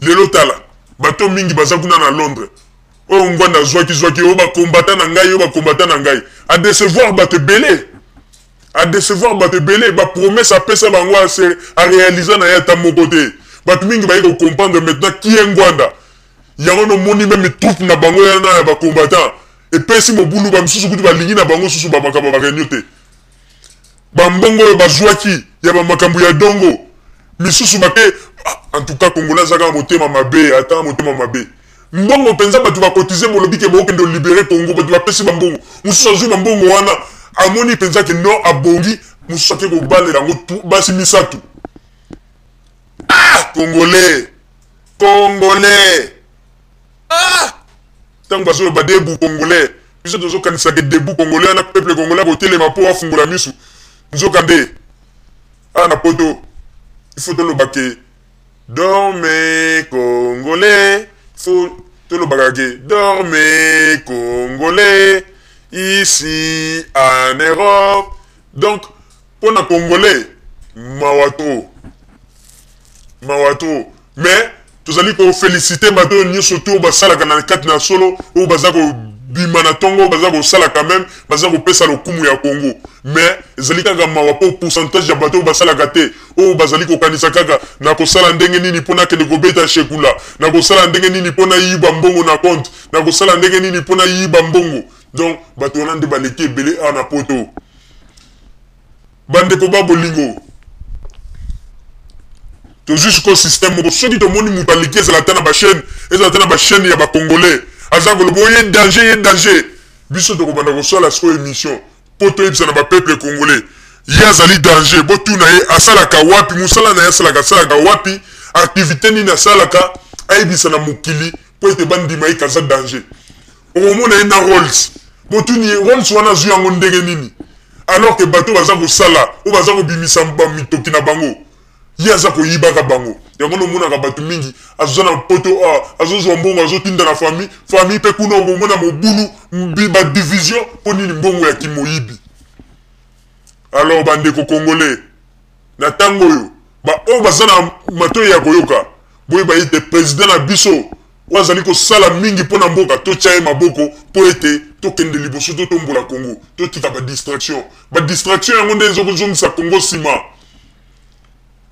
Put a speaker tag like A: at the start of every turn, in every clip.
A: Lelo tala bato mingi baza kuna na Londres oyo Ngwanda azwaki zwaki oyo ba combattant na ngai, oyo ba combattant na ngai, a decevoir bato ebele, a decevoir bato ebele, ba promesse apesa bango a réaliser na ye ata moko te. Bato mingi baye ko comprendre maintenant qui est Ngwanda. Yango nomoni meme troupe na bango yana ya ba combattant epesi mobulu, ba misusu kutu balingi na bango susu ba makambo ba réunion te. Ba mbongo oyo bazwaki ya ba makambo ya dongo misusu bake. En tout cas Congolais aza kaka motema mabe, ata motema mabe. Mbongo mpenza bato bakotize, bolobi ke bokende libérer Congo, bato bapesi bambongo, mosusu azwi bambongo wana, amoni mpenza ke non, abongi, mosusu ake kobalela yango basi misato. Ah, Congolais, Congolais, ah, ntango bazoloba debout Congolais, biso tozokanisaka debout Congolais wana peuple congolais akotelema mpo afungola misu. Nzoka nde awa na poto il faut toloba ke dormez Congolais, faut tolobaka ke dormez Congolais ici en Europe. Donc mpona Congolais mawa trop, mawa trop. Mais tozali koféliciter bato oyo nyonso to basalaka na kati na solo, oyo baza kobima na ntongo, baza kosala quand même, baza kopesa lokumu ya Congo. Mais ezali kaka mawa mpo pourcentage ya bato oyo basalaka te, oyo bazali kokanisa kaka na kosala ndenge nini mpo nakende kobeta shekula, na kosala ndenge nini mpo nayiba mbongo na compte, na kosala ndenge nini mpo nayiba mbongo. Donc bato wana nde baleki ebele awa na poto. Bandeko ba bolingo, tozwi sikoyo système moko: soki tomoni moto aleki, ezala ata na bachaîne, ezala ata na bachaîne ya bacongolais, aza koloba oye danger, ye danger, biso tokobanda kosala sikoyo émission mpo toyebisa na bapeuple congolais ye azali danger. Botuna ye asalaka wapi, mosala na ye asalaka, asalaka wapi, activité nini asalaka, ayebisa na mokili mpo ete bandima ye kaza danger. Okomona ye na Rolls, botuni ye Rolls wana azwi yango ndenge nini, alors que bato baza kosala, oyo baza kobimisa bamitoki na bango, ye aza koyibaka bango. Yango nomonaka bato mingi aza na poto, azozwa mbongo, azotinda na famille, famille mpe kuna okomona mobulu, badivision. Mpo nini? Mbongo ya kimoyibi. Alors bandeko congolais, na ntango oyo, baoyo baza na matoi ya koyoka, boyeba ete président na biso oyo azali kosala mingi mpo na mboka, totya ye maboko mpo ete tokende liboso, totombola Congo. Totika badistraction. Badistraction yango nde ezokozongisa Congo nsima,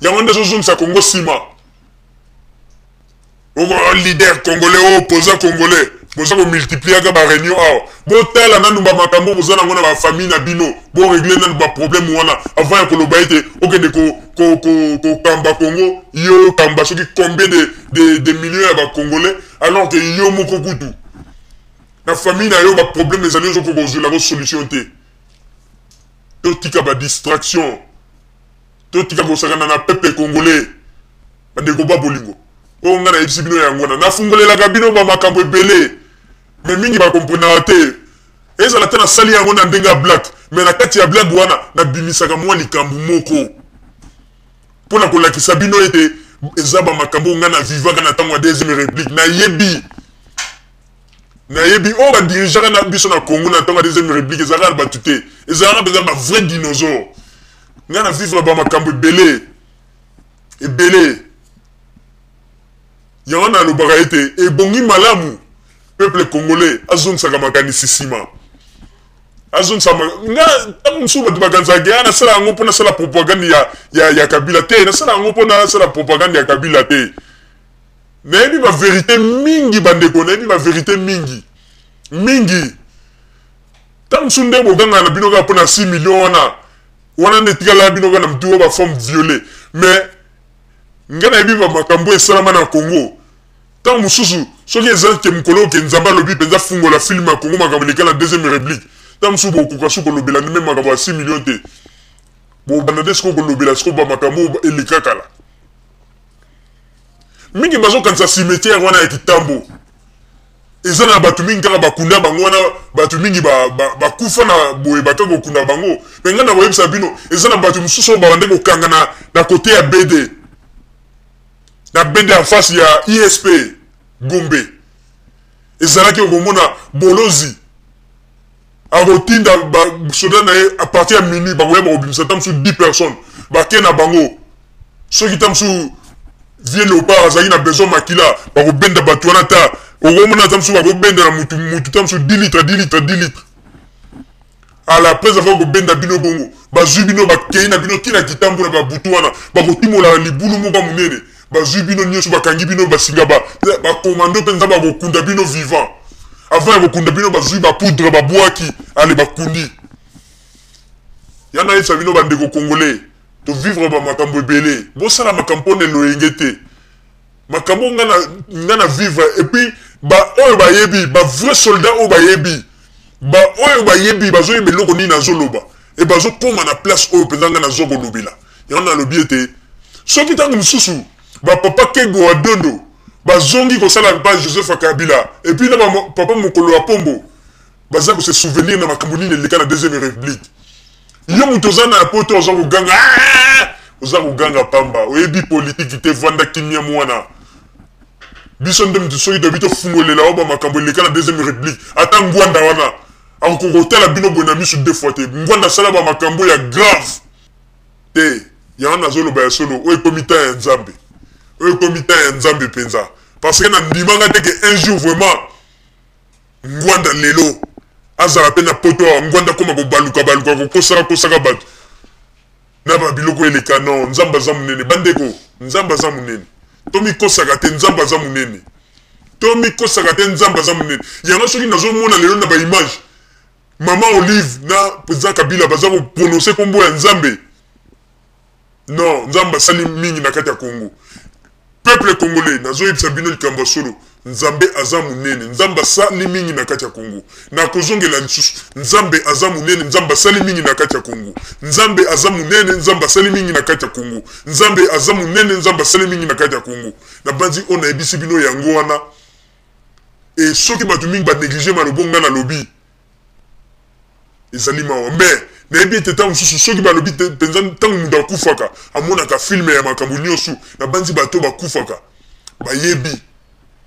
A: yango nde ezozongisa Congo nsima. Leader congolais oyo, opposant congolais, boza komultipliaka baréunion awa. Botala nanu bamakambo boza nango na bafamille na bino, borégler nanu baproblème wana avant ya koloba ete okende kokamba Congo. Yo okamba soki combien de millions ya bacongolais, alors que yo moko kutu na famille na yo baproblème ezali, ozokoka kozwela yango solution te. Totika badistraction, totika kosakana na peuple congolais. Bandeko ba bolingo, oyo ngai nayebisi bino yango wana, nafungolelaka bino bamakambo ebele, mais mingi bakomprenaka te. Ezala te nasali yango na ndenge ya blague, mais na kati ya blague wana nabimisaka mwa likambo moko mpo na kolakisa bino ete eza bamakambo oyo ngai navivaka na ntango ya deuxième République. Nayebi, nayebi oyo badirigeaka na biso na Congo na ntango ya deuxième République ezalaka na bato te, ezalaka mpenza bavrai dinosaure. Ngai na vivre bamakambo ebele ebele. Yango nalobaka ete ebongi malamu peuple congolais azongisaka makanisi nsima, azongisa nga. Ntango mosusu bato bakanisaka ya nasala yango mpo nasala propagande ya Kabila te. Nasala yango mpo nasala propagande ya Kabila te. Nayebi bavérité mingi, bandeko, nayebi bavérité mingi mingi. Ntango mosusu nde bogangaka na bino kaka mpo na 6 million wana, wana nde etikala bino kaka na motu oyo bafemme violée. Mais ngai nayebi bamakambo esalama na Congo. Ntango mosusu soki eza ke mokolo oke Nzambe alobi mpenza fungola film ya Congo, makambo eleka na deuxième République, ntango mosusu bokoka su kolobela nde même makambo ya 6 million te. Bobanda nde sikoyo kolobela sikoyo bamakambo oyo eleka kala. Mingi bazokanisa cimetière wana ya Kitambo eza na bato mingi kaka bakunda bango wana, bato mingi bakufa na boye, baka kokunda bango. Mais ngai na koyebisa bino, eza na bato mosusu oyo babande kokanga na côté ya BD, na BD en face ya ISP Gombe. Ezalaki okomona bolozi akotinda basoda na ye à partir ya minuit, bakoya, bakobimisa ta mosusu 10 personnes, bake na bango. Soki ta mosusu Vieux Leopard azalaki na besoin makila, bakobenda bato wana ata okomona ata mosusu bakobenda na mutu mutu ta mosusu 10 litres 10 litres 10 litres. Ala après avoir kobenda bino bongo, bazwi bino bakei na bino kina kitambo na babutu wana, bakotimola libulu moko ya monene, bazwi bino nyonso bakangi bino basinga ba bakomando mpenza bakokunda bino vivant. Avant ya kokunda bino bazwi ba poudre babwaki, ale bakundi. Ya nayebisa bino bandeko congolais, to vivre ba makambo ebele, bosala makambo mpo na loyenge te. Makambo nga na nga na vivre et puis ba oyo bayebi, ba vrai soldat oyo bayebi, ba oyo bayebi bazoyeba eloko nini nazoloba e bazokoma na place oyo mpenza nga nazo kolobela. Yango nalobi ete soki ntango mosusu ba papa Kego wa Dondo bazongi kosala pa Joseph Kabila et puis na ba papa Mokolo ya Pombo baza ko se souvenir na makambo nini eleka na deuxième république. Yo moto oza na poto oza koganga, ah! Oza koganga pamba, oyebi politiki te, vanda kimia mwana. Biso nde moto soki toyebi tofungolela oyo ba makambo eleka na deuxième république, ata Ngwanda wana akoki kotala bino boye na misu deux fois te. Ngwanda asala ba makambo ya grave te. Yango nazoloba ya solo, oyo ekomi temps ya Nzambe, oyo ekomi temps ya Nzambe mpenza, parce que na ndimanga te ke un jour vraiment Ngwanda lelo azala pe na poto awa, Ngwanda akoma kobaluka baluka kokosaka kosaka bato na ba biloko eleka. Non, Nzambe aza monene bandeko, Nzambe aza monene, tomikosaka te, Nzambe aza monene, tomikosaka te, Nzambe aza monene. Yango soki nazomona lelo na ba image Mama Olive na President Kabila baza ko prononcer kombo ya Nzambe, non, Nzambe asali mingi na kati ya Congo. Peuple congolais, nazoyebisa bino likambo ya solo, Nzambe aza monene, Nzambe asali mingi na kati ya Congo. Nakozongela lisusu, Nzambe aza monene, Nzambe asali mingi na kati ya Congo. Nzambe aza monene, Nzambe asali mingi na kati ya Congo. Nzambe aza monene, Nzambe asali mingi na kati ya Congo. Nabanzi oyo nayebisi bino yango wana. E soki bato mingi ba negliger maloba oyo ngai nalobi, ezali mawa. Mais nayebi ete ntango mosusu soki balobi mpenza, ntango moto akufaka amonaka filme ya makambo nyonso. Nabanzi bato bakufaka bayebi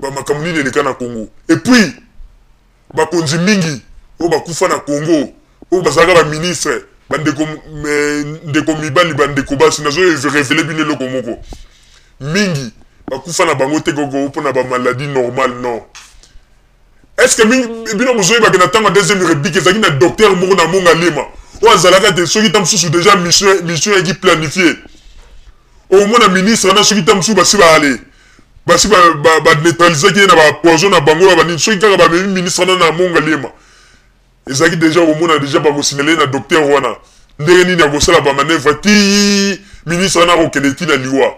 A: ba makambo nini eleka na Congo. Et puis bakonzi mingi oyo bakufa na Congo, oyo bazalaka ba ministre, bandeko ndeko mibali, bandeko basi, nazo révéler bino eloko moko, mingi bakufa na bango te koko mpona ba maladie normale, non. Est-ce que bino bozoyebaka na ntango ya deuxième république ezalaki na docteur moko na Mongalema oyo azalaka te, soki ntango mosusu déjà mission eyaki planifié, omona ministre wana soki ntango mosusu basi baale basi baneutralisaki ye na bapoison na bango ya banini, soki kaka bamemi ministre wana na Mongalema, ezalaki déjà komona déjà bakosinale na docteur wana ndenge nini akosala bamanœuvre ti ministre wana akokende ti na liwa.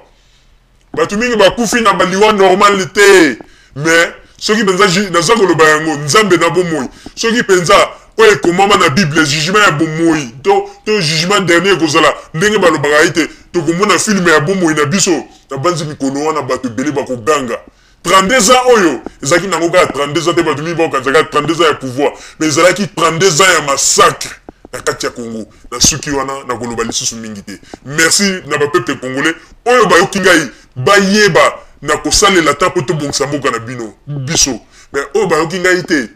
A: Bato mingi bakufi na baliwa normal te, mais soki mpenza naza koloba yango, Nzambe na bomoi, soki mpenza oyo ekomama na Bible, jugement ya bomoi to jugement dernier ekozala ndenge balobaka ete tokomona filme ya bomoi na biso, nabanzi mikolo wana bato ebele bakoganga. 32 ans oyo ezalaki nango kaka 32 ans te, bato mingi bakokanisa kaka 32 ans ya pouvoir, mais ezalaki 32 ans ya massacre na kati ya Congo. Na suki wana nakoloba lisusu mingi te. Merci na ba peuple congolais oyo bayoki ngai, bayeba na kosalela ata mpo tobongisa mboka na bino biso. Mais oyo bayoki ngai te,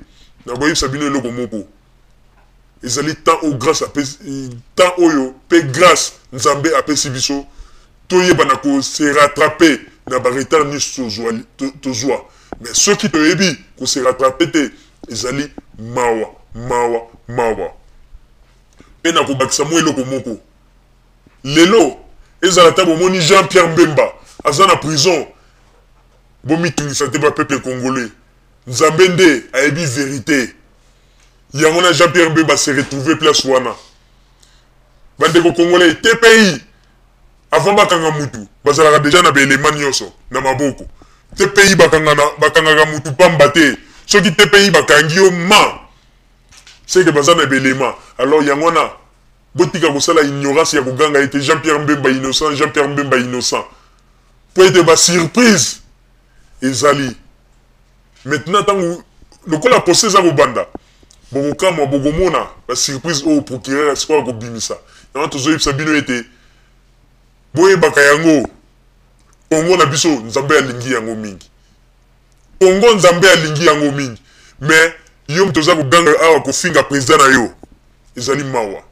A: nakoyebisa bino eloko moko, ezali temps oyo grâce apesi, temps oyo pe grâce Nzambe apesi biso, toyeba na ko se rattraper na ba retard nyonso tozwa. Mais soki toyebi ko se rattraper te, ezali mawa, mawa, mawa. Pe nakobakisa mwa eloko moko. Lelo, ezala ata bomoni Jean-Pierre Mbemba aza na prison, bomitungisa te ba peuple congolais. Nzambe nde ayebi verite. Yango na Jean-Pierre Mbemba se retrouver place wana. Bandeko congolais, TPI avant bakanga mutu bazalaka deja na ba elements nyonso na maboko. TPI bakangaka mutu pamba te. Soki TPI bakangi yo ma, c'est que baza na ba elements. Alors yango wana botika kosala ignorance ya koganga ete Jean-Pierre Mbemba innocent, Jean-Pierre Mbemba innocent. Po ete ba surprise ezali. Maintenant tango lokola procès eza kobanda, bokokamwa, bokomona ba surprise oyo procureur ya sikoyo akobimisa. Yango tozoyebisa bino ete boyebaka yango, Congo na biso Nzambe alingi yango mingi. Congo Nzambe alingi yango mingi. Mais yo moto oza koganga awa kofinga président na yo, ezali mawa.